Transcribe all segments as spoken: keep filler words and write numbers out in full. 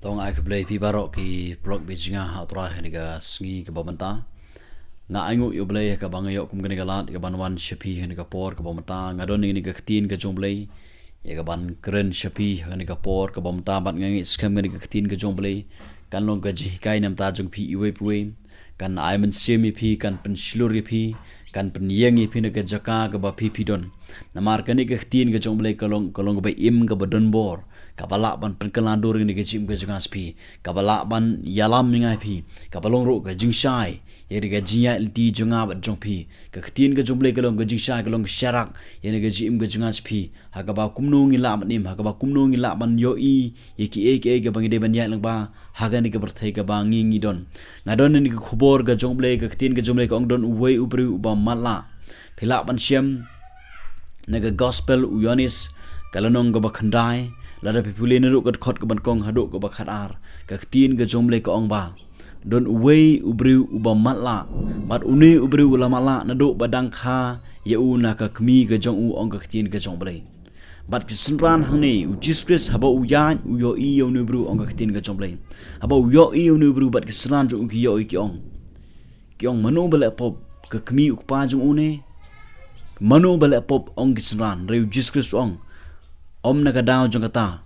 To nga ai khublei phi baroh ki paralok ba ïeit jong nga ha U Trai ha kane ka sngi kaba mynta. Nga ainguh ïa U Blei ha kaba nga ïoh kum kane ka lad ïa kaban wan sha phi ha kane ka por kaba mynta. Nga don ïa kane ka ktien ka jong U Blei ïa kaban kren sha phi ha kane ka por kaba mynta, bad nga ngeit skhem kane ka ktien ka jong U Blei kan long ka jinghikai na bynta jong phi iwei pa iwei. Kan ai mynsiem ïa phi, kan pynshlur ïa phi, kan pynïeng ïa phi na ka jaka kaba phi phi don. Namar kane ka ktien ka jong U Blei ka long, ka long kaba im, kaba don bor, kaba lah ban pynkylla dur ïa kane ka jingim ka jong nga sha phi, kaba lah ban ïalam ïa nga ïa phi, kaba long ruh ka jingshai ïa kane ka jingïaid lynti jong nga bad jong phi. Ka ktien ka jong U Blei ka long ka jingshai, ka long ka sharak ïa kane ka jingim ka jong nga sha phi, ha kaba kumno ngi lah ban im, ha kaba kumno ngi lah ban ïohi ïa kiei kiei kaba ngi dei ban ïaid lyngba ha kane ka pyrthei kaba ngi ngi don. Nga don ïa kane ka khubor ka jong U Blei, ka ktien ka jong U Blei ka ong, don uwei u briew uba matlah. Phi lah ban shem na ka gospel u Ïoannis, ka lynnong kaba khyndai, lada phi pule naduh ka dkhot kaba nyngkong haduh kaba khatar. Ka ktien ka jong U Blei ka ong ba don uwei u briew uba matlah, bad une u briew u la matlah naduh ba dang kha ïa u na ka kmie ka jong u, ong ka ktien ka jong U Blei. Bad ki synran hangne, u Jisu Khrist haba u ïaid u ïohi ïa une u briew, ong ka ktien ka jong U Blei. Haba u ïohi ïa une u briew bad ki synran jong u ki ïohi, ki ong, ki ong, mano ba leh pop, ka kmie u kpa jong u ne? Mano ba leh pop, ong ki synran. Hynrei u Jisu Khrist u ong, ym na ka daw jong kata,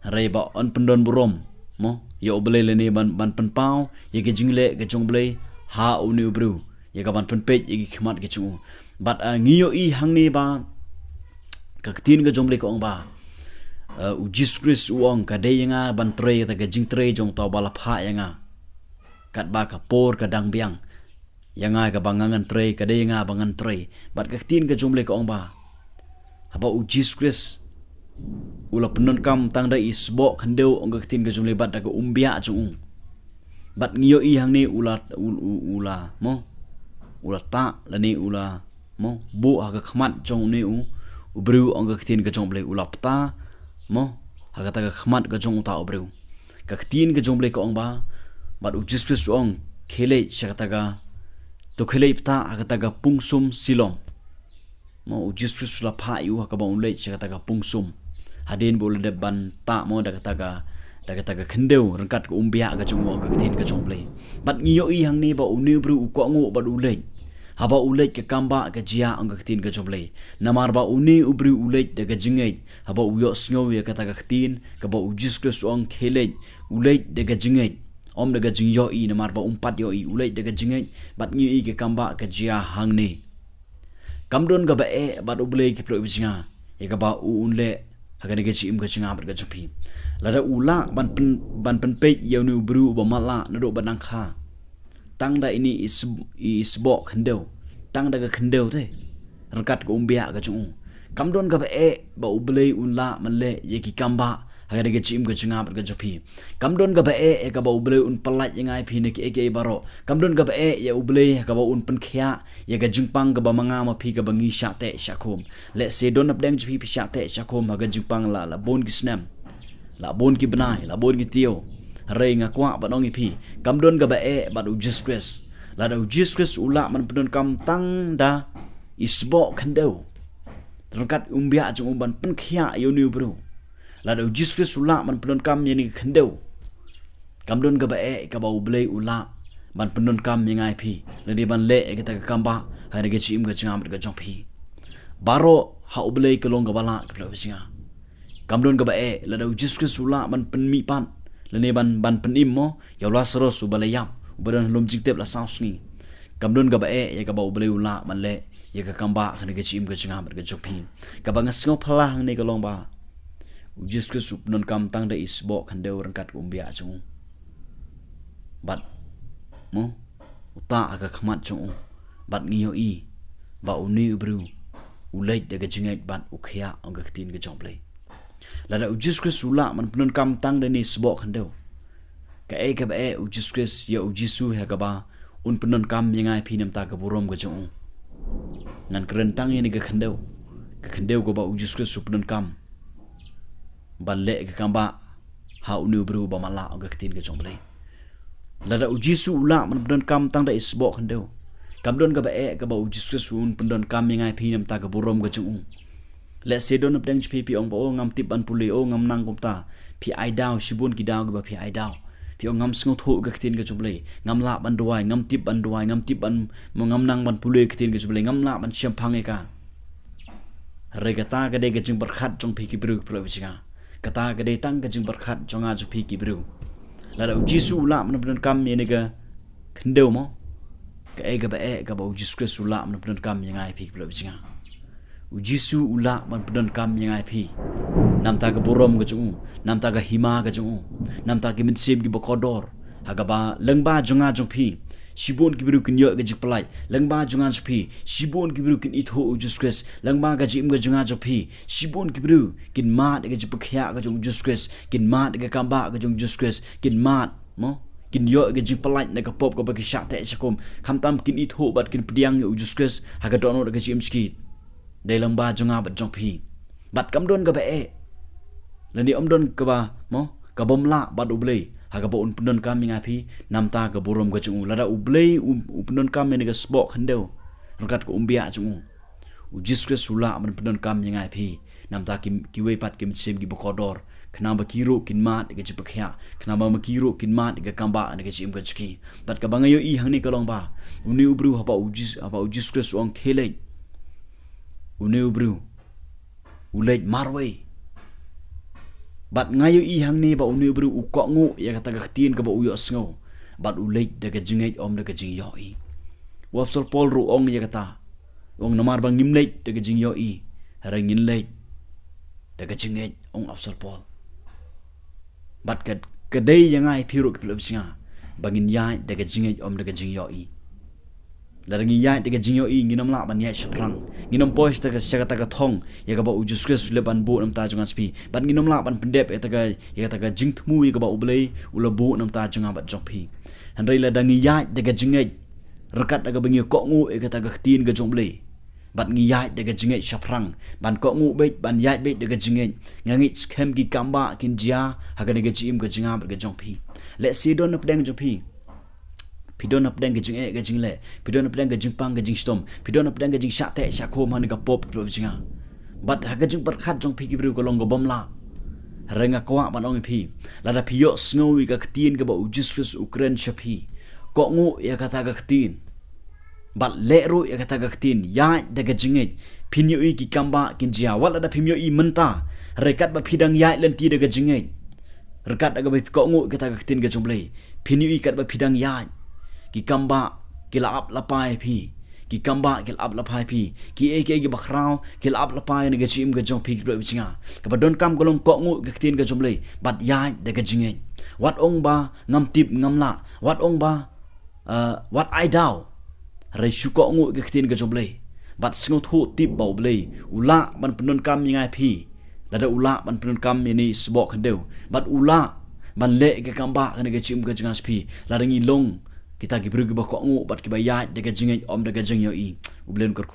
hynrei ba yn pyndon burom, mo, ïa U Blei lane ban, ban pynpaw ïa ka jingleh ka jong U Blei ha une u briew, ïa kaban pynpeit ïa ki khmat ki jong u. Bad, ah, ngi ïohi hangne ba ka ktien ka jong U Blei ka ong ba, ah, u Jisu Khrist u ong, ka dei ïa nga ban trei kata ka jingtrei jong uta uba la phah ïa nga, katba ka por ka dang biang. Ïa nga kaba nga ngan trei, ka dei ïa nga ba ngan trei. Bad ka ktien ka jong U Blei ka ong ba haba u Jisu Khrist u la pyndonkam tang da i sboh khyndew, ong ka ktien ka jong U Blei, bad da ka umbiah jong u. Bad ngi ïohi hangne u la, u, u, u la, mo, u la tah lane u la, mo, buh ha ka khmat jong une u, u briew, ong ka ktien ka jong U Blei, u la pta, mo, ha kata ka khmat ka jong uta u briew. Ka ktien ka jong U Blei ka ong ba, bad u Jisu Khrist u ong, khie leit sha kata ka, to khie leit pta ha kata ka pung sum Siloam. Mo, u Jisu Khrist u la phah ïa u ha kaba un leit sha kata ka pung sum, hadien ba u la dep ban tah, mo, da kata ka, da kata ka khyndew ryngkat ka umbiah ka jong u, ong ka ktien ka jong U Blei. Bad ngi ïohi hangne ba une u briew u kohnguh bad u leit. Haba u leit ka kam ba ka jia, ong ka ktien ka jong U Blei. Namar ba une u briew u leit da ka jingngeit, haba u ïohsngew ïa kata ka ktien kaba u Jisu Khrist u ong khie leit, u leit da ka jingngeit. Ym da ka jingïohi, namar ba um pat ïohi, u leit da ka jingngeit, bad ngi ïohi ka kam ba ka jia hangne. Kam don kaba eh bad U Blei, ki paralok ba ïeit jong nga, ïa kaba u un leh ha kane ka jingim ka jong nga bad ka jong phi. Lada u lah ban pyn, ban pynpeit ïa une u briew uba matlah naduh ba dang kha, tang da ine i s, i sboh khyndew, tang da ka khyndew te, ryngkat ka umbiah ka jong u, kam don kaba eh ba U Blei un lah ban leh ïa ki kam ba ha kane ka jingim ka jong nga bad ka jong phi. Kam don kaba eh ïa kaba U Blei un pyllait ïa nga ïa phi na kiei kiei baroh. Kam don kaba eh ïa U Blei ha kaba un pynkhiah ïa ka jingpang kaba ma nga ma phi kaba ngi shah teh shah khum. Lehse don napdeng jong phi phi shah teh shah khum ha ka jingpang la, la bun ki snem, la bun ki bnai, la bun ki taïew. Hynrei nga kwah ban ong ïa phi, kam don kaba eh bad u Jisu Khrist. Lada u Jisu Khrist u lah ban pyndonkam tang da i sboh khyndew, ryngkat umbiah jong u ban pynkhiah ïa une u briew. Lada u Jisu Khrist u lah ban pyndonkam ïa ine i khyndew, kam don kaba eh kaba U Blei u lah ban pyndonkam ïa nga ïa phi, lane ban leh ïa kata ka kam ba ha kane ka jingim ka jong nga bad ka jong phi. Baroh ha U Blei ka long kaba lah, ki paralok ba ïeit jong nga. Kam don kaba eh, lada u Jisu Khrist u lah ban pynmihpat lane ban, ban pynim, mo, ïa u Lasaros uba la ïap, uba don ha lum jingtep la saw sngi. Kam don kaba eh ïa kaba U Blei u lah ban leh ïa ka kam ba ha kane ka jingim ka jong nga bad ka jong phi. Kaba nga sngew phylla hangne ka long ba u Jisu Khrist u pyndonkam tang da i sboh khyndew ryngkat ka umbiah jong u, bad, mo, u tah ha ka khmat jong u. Bad ngi ïohi ba une u briew u leit da ka jingngeit bad u khiah, ong ka ktien ka jong U Blei. Lada u Jisu Khrist u lah ban pyndonkam tang da ine i sboh khyndew, kaei kaba eh u Jisu Khrist ïa u Jisu ha kaba un pyndonkam ïa nga ïa phi na bynta ka burom ka jong u? Ngan kren tang ïa ine i khyndew, ka khyndew kaba u Jisu Khrist u pyndonkam ban leh ka kam ba ha une u briew uba matlah, ong ka ktien ka jong U Blei. Lada u Jisu u lah ban pyndonkam tang da i sboh khyndew, kam don kaba eh kaba u Jisu Khrist un pyndonkam ïa nga ïa phi na bynta ka burom ka jong u? Lehse don napdeng jong phi, phi ong ba, o, ngam tip ban pule, o, ngam nang kumta. Phi ai daw, shibun ki daw kiba phi ai daw. Phi ong ngam sngewthuh ka ktien ka jong U Blei, ngam lah ban duwai, ngam tip ban duwai, ngam tip ban, mo, ngam nang ban pule ka ktien ka jong U Blei, ngam lah ban shemphang ïa ka. Hynrei kata ka dei ka jingpyrkhat jong phi ki briew, ki paralok ba jong nga. Kata ka dei tang ka jingpyrkhat jong nga jong phi ki briew. Lada U Jisu u lah ban pyndonkam ïa kane ka khyndew, mo, kaei kaba eh kaba U Jisu Khrist u lah ban pyndonkam ïa nga ïa phi ki paralok ba jong nga. U Jisu u lah ban pyndonkam ïa nga ïa phi. Namar ka burom ka jong u, namar ka hima ka jong u, namar ki mynsiem kiba kordor. Ha kaba lyngba jong nga jong phi, shibun ki briew kin ïoh ïa ka jingpyllait. Lyngba jong nga jong phi, shibun ki briew kin ithuh ïa U Jisu Khrist. Lyngba ka jingim ka jong nga jong phi, shibun ki briew kin mad ïa ka jingpynkhiah ka jong U Jisu Khrist, kin mad ïa ka kambah ka jong U Jisu Khrist, kin mad, mo, kin ïoh ïa ka jingpyllait na ka pop kaba ki shah teh shah khum. Khamtam kin ithuh bad kin pdiang ïa U Jisu Khrist ha ka dohnud ka jingim jong ki. Dei lyngba jong nga bad jong phi. Bad kam don kaba eh, lane ym don kaba, mo, kabym lah bad U Blei ha kaba un pyndonkam ïa nga ïa phi namar ka burom ka jong u. Lada U Blei u, u pyndonkam ïa kane ka sboh khyndew ryngkat ka umbiah jong u, U Jisu Khrist u lah ban pyndonkam ïa nga ïa phi namar ki, kiwei pat ki mynsiem kiba kordor, khnang ba ki ruh kin mad ïa ka jingpynkhiah, khnang ba ki ruh kin mad ïa ka kambah na ka jingim ka jong ki. Bad kaba nga ïohi hangne ka long ba une u briew, haba U Jis-, haba U Jisu Khrist u ong khie leit, une u briew u leit marwei. Bad nga ïohi hangne ba une u briew u kohnguh ïa kata ka ktien kaba u ïohsngew, bad u leit da ka jingngeit, ym da ka jingïohi. U Apostol Paul ruh u ong ïa kata, u ong namar ba ngim leit da ka jingïohi, hynrei ngin leit da ka jingngeit, ong Apostol Paul. Bad ka, ka dei ïa nga ïa phi ruh ki paralok ba jong nga, ba ngin ïaid da ka jingngeit, ym da ka jingïohi. Lada ngi ïaid da ka jingïohi, ngin ym lah ban ïaid shaphrang. Ngin ym poi sha kata ka, sha kata ka thong ïa kaba U Jisu Khrist u la ban buh na ka bynta jong nga jong phi. Bad ngin ym lah ban pyndep ïa kata ka, ïa kata ka jingthmu ïa kaba U Blei u la buh na ka bynta jong nga bad jong phi. Hynrei lada ngi ïaid da ka jingngeit ryngkat da kaba ngi kohnguh ïa kata ka ktien ka jong U Blei, bad ngi ïaid da ka jingngeit shaphrang, ban kohnguh beit, ban ïaid beit da ka jingngeit, nga ngeit skhem ki kambah kin jia ha kane ka jingim ka jong nga bad ka jong phi. Lehse don napdeng jong phi, phi don napdeng ka jingeh ka jingleh, phi don napdeng ka jingpang ka jingshitom, phi don napdeng ka jingshah teh shah khum ha kane ka pop, ki paralok ba jong nga. Bad ha ka jingpyrkhat jong phi ki briew ka long kabym lah. Hynrei nga kwah ban ong ïa phi, lada phi ïohsngew ïa ka ktien kaba U Jisu Khrist u kren sha phi, kohnguh ïa kata ka ktien, bad leh ruh ïa kata ka ktien, ïaid da ka jingngeit, phin ïohi ki kambah kin jia. Wat lada phim ïohi mynta, hynrei katba phi dang ïaid lynti da ka jingngeit, ryngkat da kaba phi kohnguh ïa kata ka ktien ka jong U Blei, phin ïohi katba phi dang ïaid, ki kambah ki la ap la phai ïa phi. Ki kambah ki la ap la phai ïa phi. Kiei kiei kiba khraw ki la ap la phai na ka jingim ka jong phi, ki paralok ba jong nga. Kaba donkam ka long kohnguh ïa ka ktien ka jong U Blei bad ïaid da ka jingngeit. Wat ong ba ngam tip, ngam lah. Wat ong ba, eh, wat ai daw. Hynrei shu kohnguh ïa ka ktien ka jong U Blei bad sngewthuh tip ba U Blei u lah ban pyndonkam ïa nga ïa phi. Lada u lah ban pyndonkam ïa kane ka sboh khyndew, bad u lah ban leh ïa ka kambah ha kane ka jingim ka jong nga jong phi, lada ngi long kita ki briew kiba kohnguh bad kiba ïaid da ka jingngeit, ym da ka jingïohi. U Blei un kyrkhu